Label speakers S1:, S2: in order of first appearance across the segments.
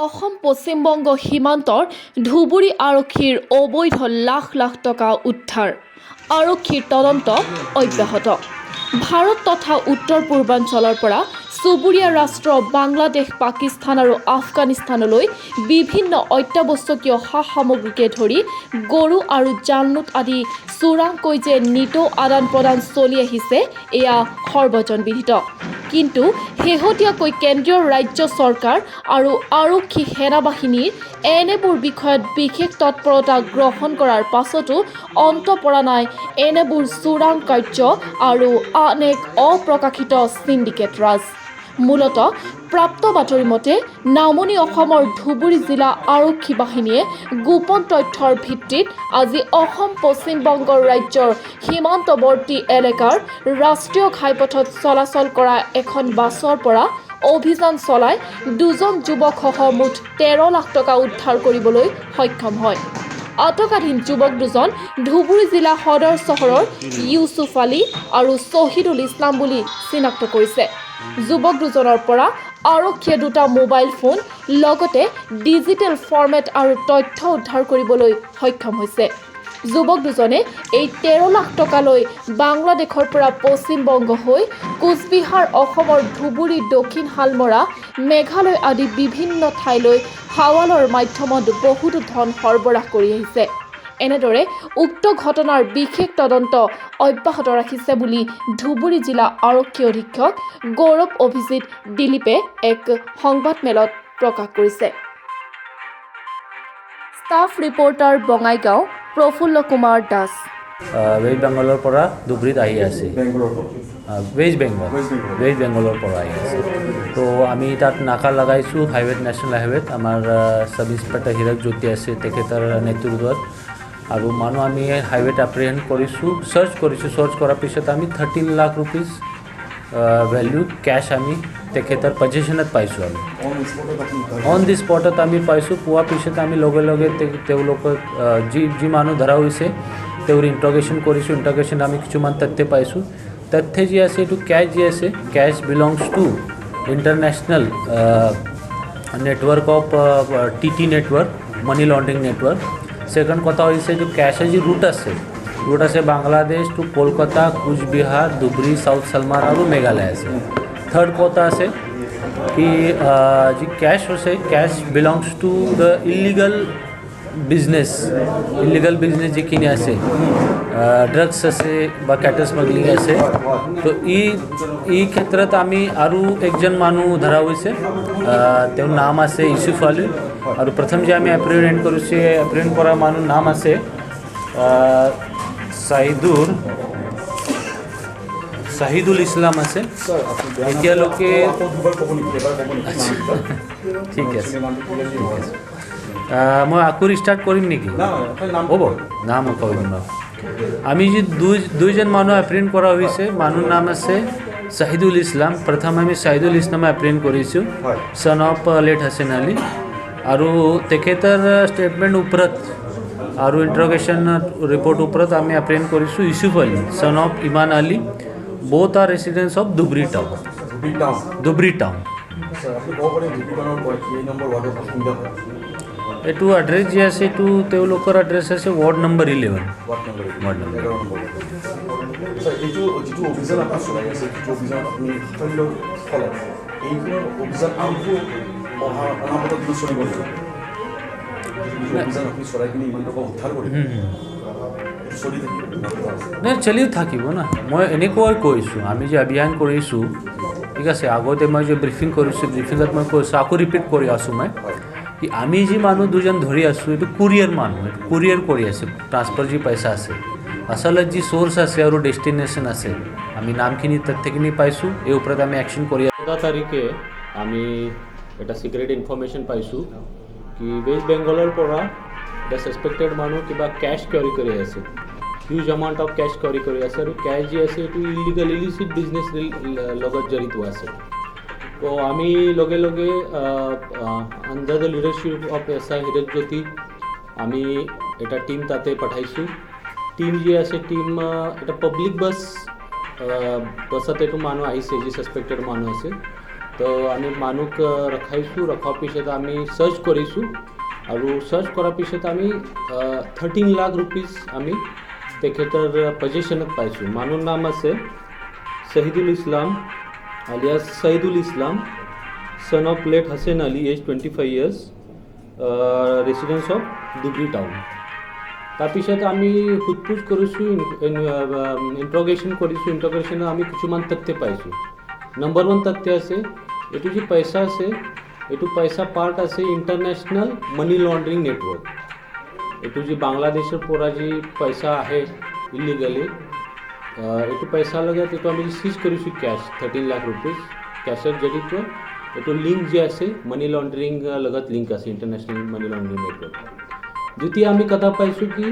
S1: অসম পশ্চিমবংগ সীমান্তৰ ধুবুৰী আৰক্ষীৰ অবৈধ লাখ লাখ টকা উদ্ধাৰ। আৰক্ষীৰ তদন্ত অব্যাহত। ভাৰত তথা উত্তৰ পূৰ্বাঞ্চলৰ পৰা চুবুৰীয়া ৰাষ্ট্ৰ বাংলাদেশ, পাকিস্তান আৰু আফগানিস্তানলৈ বিভিন্ন অত্যাৱশ্যকীয় সা সামগ্ৰীকে ধৰি গৰু আৰু জালনোট আদি চোৰাংকৈ যে নিতৌ আদান প্ৰদান চলি আহিছে, এয়া সৰ্বজনবিদিত। কিন্তু শেহতীয়াকৈ কেন্দ্ৰীয় ৰাজ্য চৰকাৰ আৰু আৰক্ষী সেনাবাহিনীৰ এনেবোৰ বিষয়ত বিশেষ তৎপৰতা গ্ৰহণ কৰাৰ পাছতো অন্ত পৰা নাই এনেবোৰ চোৰাং কাৰ্য আৰু আন এক অপ্ৰকাশিত চিণ্ডিকেট ৰাজ। মূলতঃ প্ৰাপ্ত বাতৰি মতে, নামনি অসমৰ ধুবুৰী জিলা আৰক্ষী বাহিনীয়ে গোপন তথ্যৰ ভিত্তিত আজি অসম পশ্চিমবংগৰ ৰাজ্যৰ সীমান্তৱৰ্তী এলেকাৰ ৰাষ্ট্ৰীয় ঘাইপথত চলাচল কৰা এখন বাছৰ পৰা অভিযান চলাই দুজন যুৱকসহ মুঠ 13 লাখ টকা উদ্ধাৰ কৰিবলৈ সক্ষম হয়। আটকাধীন যুৱক দুজন ধুবুৰী জিলা সদৰ চহৰৰ ইউচুফ আলী আৰু শ্বহিদুল ইছলাম বুলি চিনাক্ত কৰিছে। যুৱক দুজনৰ পৰা আৰক্ষীয়ে দুটা মোবাইল ফোন, লগতে ডিজিটেল ফৰ্মেট আৰু তথ্য উদ্ধাৰ কৰিবলৈ সক্ষম হৈছে। যুৱক দুজনে এই 13 লাখ টকালৈ বাংলাদেশৰ পৰা পশ্চিমবংগ হৈ কোচবিহাৰ, অসমৰ ধুবুৰী, দক্ষিণ শালমৰা, মেঘালয় আদি বিভিন্ন ঠাইলৈ হাৱালাৰ মাধ্যমত বহুতো ধন সৰবৰাহ কৰি আহিছে। এনেদৰে উক্ত ঘটনাৰ বিশেষ তদন্ত অব্যাহত ৰাখিছে বুলি ধুবুৰী জিলা আৰক্ষী অধীক্ষক গৌৰৱ অভিজিত দিলীপে এক সংবাদমেলত প্ৰকাশ কৰিছে। Staff reporter, Bongaigaon, Prafulla Kumar Das.
S2: West বেংগলৰ পৰা ধুবুৰীত আহি আছে।
S3: বেংগলোৰ পৰা?
S2: West Bengal.
S3: West Bengal.
S2: West বেংগলৰ পৰা আহি আছে। তো আমি তাত নাকা লগাইছোঁ হাইৱেত, নেশ্যনেল হাইৱেত। আমাৰ চাব ইন্সপেক্টৰ হীৰক জ্যোতি আছে, তেখেতৰ নেতৃত্বত আৰু মানুহ আমি হাইৱেত এপ্ৰিহেণ্ড কৰিছোঁ, চাৰ্চ কৰিছোঁ। চাৰ্চ কৰাৰ পিছত আমি 13 লাখ ৰুপিজ ভেলিউ কেছ আমি তেখেতৰ পজেশ্যনত পাইছোঁ আমি।
S3: অন স্পটত আপুনি
S2: অন the স্পটত আমি পাইছোঁ। পোৱাৰ পিছত আমি লগে লগে তেওঁলোকক যি যি মানুহ ধৰা হৈছে, তেওঁৰ ইণ্টাৰগেশ্যন কৰিছোঁ। ইণ্টাৰগেশ্যন আমি কিছুমান তথ্য পাইছোঁ। তথ্য যি আছে, এইটো কেছ যি আছে, cash belongs to international network of TT network, money laundering network. Second কথা হৈছে যে কেছৰ যি ৰুট আছে, ৰুট আছে বাংলাদেশ টু কলকাতা, কোচবিহাৰ, ধুবুৰী, চাউথ শালমাৰা আৰু মেঘালয় আছে। থাৰ্ড কথা আছে কি যি কেছ হৈছে, cash belongs to the illegal business. Illegal business যিখিনি আছে, ড্ৰাগছ আছে বা কেটেল স্মাগলিং আছে। তো এই ক্ষেত্ৰত আমি আৰু একজন মানুহ ধৰা হৈছে, তেওঁৰ নাম আছে ইউচুফ আলী। আৰু প্ৰথম যে আমি এপ্ৰিহেণ্ড কৰিছোঁ, এপ্ৰিহেণ্ড কৰা মানুহৰ নাম আছে চাহিদুৰ চাহিদুল ইছলাম আছে।
S3: স্যাৰ, আপুনি বেয়া নাপালে
S2: এতিয়ালৈকে
S3: আকৌ দুবাৰ ক'ব নেকি? এবাৰ ক'ব নেকি নামটো?
S2: ঠিক আছে।
S3: নামটো ক'লে যি হয়।
S2: মই আকৌ ষ্টাৰ্ট কৰিম নেকি?
S3: না, আপুনি নাম
S2: হ'ব, নাম কৈ দিম বাৰু। আমি যি দুইজন মানুহ এপ্ৰিহেণ্ড কৰা হৈছে, মানুহৰ নাম আছে চাহিদুল ইছলাম। প্ৰথম আমি চাহিদুল ইছলাম এপ্ৰিহেণ্ড কৰিছোঁ, son of late Hasen Ali. আৰু তেখেতৰ ষ্টেটমেণ্ট ওপৰত আৰু ইণ্টাৰগেশ্যন ৰিপৰ্ট ওপৰত আমি এপ্ৰিহেণ্ড কৰিছোঁ Yusuf Ali, son of Iman Ali. Both are residents of Dhubri town.
S3: Dhubri town.
S2: Dhubri town.
S3: Sir, আপুনি ক'ব পাৰে ধুবুৰী টাউনৰ কেই নম্বৰ ৱাৰ্ডৰ বাসিন্দা হয়?
S2: এইটো এড্ৰেছ যি আছে, এইটো তেওঁলোকৰ এড্ৰেছ আছে ward number 11।
S3: Ward number
S2: ward number
S3: 11 number. Sir, এইটো যিটো অভিযান আপুনি চলাই আছে, যিটো অভিযানত আপুনি সাফল্য ফলত, এইখনৰ অভিযান আৰু অহা অনাগত দিনত চলিব নেকি? যিটো অভিযান আপুনি চলাই কিনে ইমান টকা উদ্ধাৰ কৰিলে, এইটো চলি থাকিব?
S2: নাই, চলিও থাকিব না। মই এনেকুৱাই কৈছোঁ, আমি যে অভিযান কৰিছোঁ, ঠিক আছে, আগতে মই যে ব্ৰিফিং কৰিছোঁ, ব্ৰিফিঙত মই কৈছোঁ, আকৌ ৰিপিট কৰি আছোঁ মই কি আমি যি মানুহ দুজন ধৰি আছোঁ, এইটো কুৰিয়াৰ মানুহ, এইটো কুৰিয়াৰ কৰি আছে, ট্ৰান্সফাৰ যি পইচা আছে, আচলত যি চ'ৰ্চ আছে আৰু ডেষ্টিনেশ্যন আছে, আমি নামখিনি তথ্যখিনি পাইছোঁ, এই ওপৰত আমি একশ্যন কৰি। 14 তাৰিখে আমি এটা চিক্ৰেট ইনফৰ্মেশ্যন পাইছোঁ কি ৱেষ্ট বেংগলৰ পৰা এটা ছাছপেক্টেড মানুহ কিবা কেছ কেৰি কৰি আছে, huge amount of cash carry কৰি আছে। আৰু কেছ যি আছে, এইটো ইলিগেল, ইলিচিট বিজনেছ লগত জড়িত আছে। তো আমি লগে লগে under the leadership of SI Hirak Jyoti আমি এটা টিম তাতে পঠাইছোঁ। টিম যি আছে, টিম এটা পাব্লিক বাছ, বাছত এইটো মানুহ আহিছে, যি ছাছপেক্টেড মানুহ আছে।
S4: তো আমি মানুহক ৰখাইছোঁ। ৰখাৰ পিছত আমি চাৰ্চ কৰিছোঁ আৰু চাৰ্চ কৰাৰ পিছত আমি 13 লাখ ৰুপিজ আমি তেখেতৰ পজেশ্যনত পাইছোঁ। মানুহৰ নাম আছে Shahidul Islam alias Saidul Islam, son of late Hussain Ali, age 25 years, residence of Dhubri town. তাৰপিছত আমি সোধ-পোছ কৰিছোঁ, ইণ্ট্ৰগেশ্যন কৰিছোঁ। ইণ্ট্ৰগেশ্যনত আমি কিছুমান তথ্য পাইছোঁ। নম্বৰ ওৱান তথ্য আছে, এইটো যি পইচা আছে, এইটো পইচা পাৰ্ট আছে ইণ্টাৰনেশ্যনেল মানি লণ্ড্ৰিং নেটৱৰ্ক। এইটো যি বাংলাদেশৰ পৰা যি পইচা আহে ইলিগেলি, এইটো পইচাৰ লগত এইটো আমি চিজ কৰিছোঁ কেছ 13 লাখ ৰুপিজ কেছৰ জৰিয়তে এইটো লিংক যি আছে, মানি লণ্ড্ৰিং লগত লিংক আছে, ইণ্টাৰনেশ্যনেল মানি লণ্ড্ৰিং নেটৱৰ্ক। দ্বিতীয় আমি কথা পাইছোঁ কি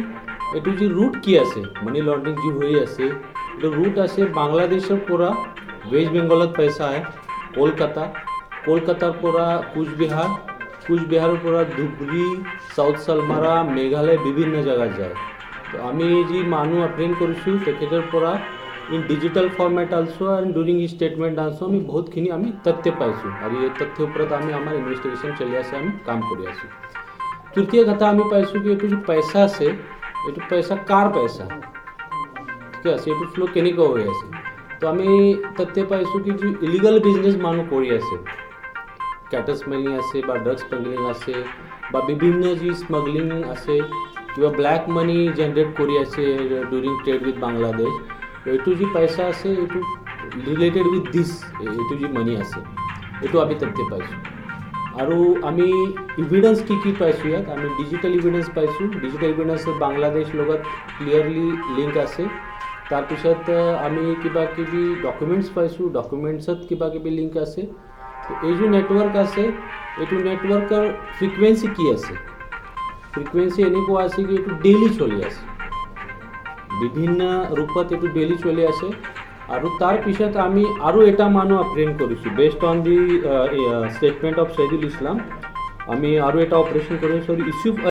S4: এইটো যি ৰুট কি আছে, মানি লণ্ড্ৰিং যি হৈ আছে, এইটো ৰুট আছে বাংলাদেশৰ পৰা ৱেষ্ট বেংগলত পইচা আহে, কলকাতা, কলকাতাৰ পৰা কোচবিহাৰ, কোচবিহাৰৰ পৰা ধুবুৰী, চাউথ চালমাৰা, মেঘালয়, বিভিন্ন জেগাত যায়। তো আমি যি মানুহ এপ্ৰিহেণ্ড কৰিছোঁ, তেখেতৰ পৰা in digital format also and during statement also আমি বহুতখিনি আমি তথ্য পাইছোঁ আৰু এই তথ্যৰ ওপৰত আমি আমাৰ ইনভেষ্টিগেশ্যন চলি আছে, আমি কাম কৰি আছোঁ। তৃতীয় কথা আমি পাইছোঁ কি এইটো যি পইচা আছে, এইটো পইচা কাৰ পইচা, ঠিক আছে, এইটো ফ্ল' কেনেকুৱা হৈ আছে। তো আমি তথ্য পাইছোঁ কি যি ইলিগেল বিজনেছ মানুহ কৰি আছে, কেটল স্মাগলিং আছে বা ড্ৰাগছ স্মাগলিং আছে বা বিভিন্ন যি স্মাগলিং আছে, কিবা ব্লেক মানি জেনেৰেট কৰি আছে ডিউৰিং ট্ৰেড উইথ বাংলাদেশ, এইটো যি পইচা আছে, এইটো ৰিলেটেড উইথ দিছ, এইটো যি মানি আছে, এইটো আমি তথ্য পাইছোঁ। আৰু আমি ইভিডেন্স কি কি পাইছোঁ ইয়াত? আমি ডিজিটেল ইভিডেন্স পাইছোঁ। ডিজিটেল ইভিডেন্স বাংলাদেশ লগত ক্লিয়াৰলি লিংক আছে। তাৰপিছত আমি কিবা কিবি ডকুমেণ্টছ পাইছোঁ, ডকুমেণ্টছত কিবা কিবি লিংক আছে। তো এই যে নেটৱৰ্ক আছে, এইটো নেটৱৰ্কৰ ফ্ৰিকুৱেঞ্চি কি আছে? ফ্ৰিকুৱেঞ্চি এনেকুৱা আছে কি এইটো ডেইলি চলি আছে, বিভিন্ন ৰূপত এইটো ডেইলি চলি আছে। আৰু তাৰপিছত আমি আৰু এটা মানুহ এপ্ৰিহেণ্ড কৰিছোঁ। Based on the statement of Saidul Islam আমি আৰু এটা অপাৰেশ্যন কৰিছোঁ আৰু ইউছুফ